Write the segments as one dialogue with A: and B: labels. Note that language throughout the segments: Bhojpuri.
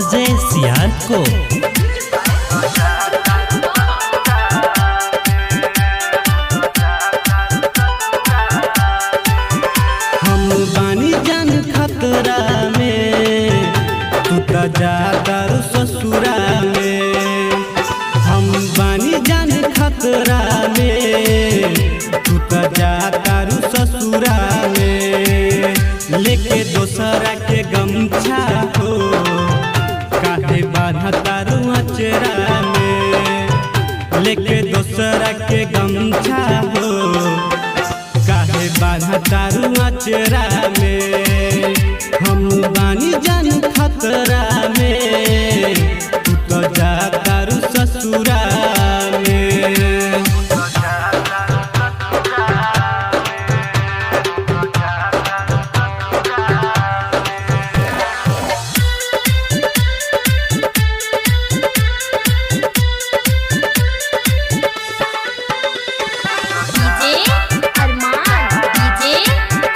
A: अजय सियान को।
B: हम बानी जान खतरा में, तू त जाता रू ससुरा में। हम बानी जान खतरा में, तू त जाता रू ससुरा में। लेके दोसरा के गमछा हो, काहे बान्हा तारू अचरा में। लेके दोसरा के गमछा हो, काहे बान्हा तारू अचरा में। हम बानी जान खतरा में, तू तो जा तारू ससुरा में।
C: डीजे अरमान, डीजे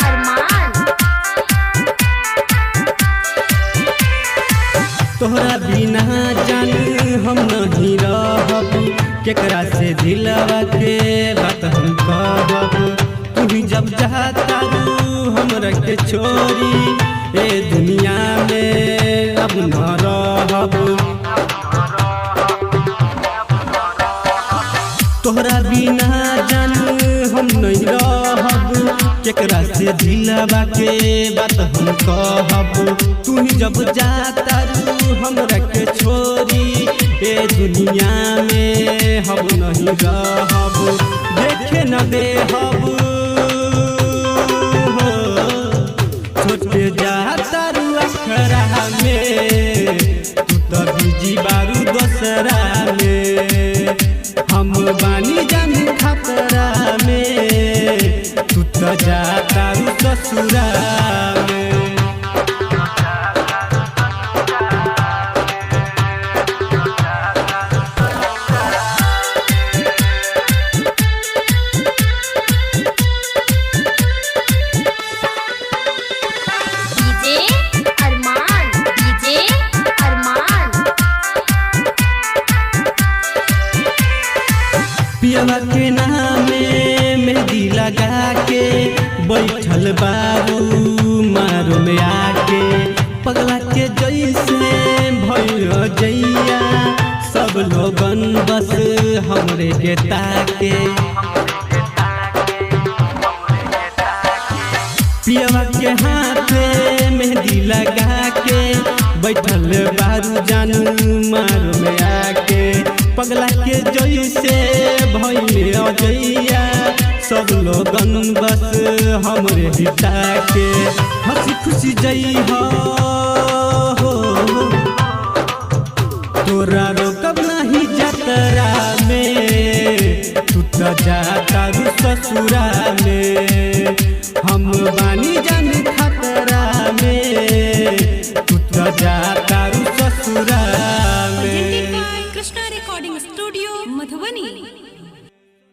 C: अरमान।
B: तोहरा बिना जान हम नहीं रहब, केकरा से दिलवा के बात हम कहब। तू ही जब जाता रू हमरा के छोरी, ए दुनिया में अब न रहब। तोहरा बिना जान हम नहीं रहब, केकरा से दिलवा के बात हम कहब। तू ही जब जाता रू हमरा के छोरी, ए दुनिया में हम नहीं रहब। देखे न देहब छोटे जाता रू अखरा में, तू तो बिजी बारू दोसरा में। हम बानी जान खतरा में, तू तो जाता रू ससुरा में।
C: डीजे अरमान, डीजे अरमान।
B: पियवा के नामे मेहंदी लगा के बैठल बाबू मारो में आके। पगला के जैसे भइल जैया, सब लोगन बस हमरे के ताके। पियवा के हाथे मेहंदी लगा के बैठल बारू जानू मारो में आके। पगला के जैसे भइल अजैया, सब लोगन बस हमरे हिता के। हंसी खुशी जई हो, तोरा रोकब नहीं जतरा में, तू तो जाता रू ससुरा में। हम बानी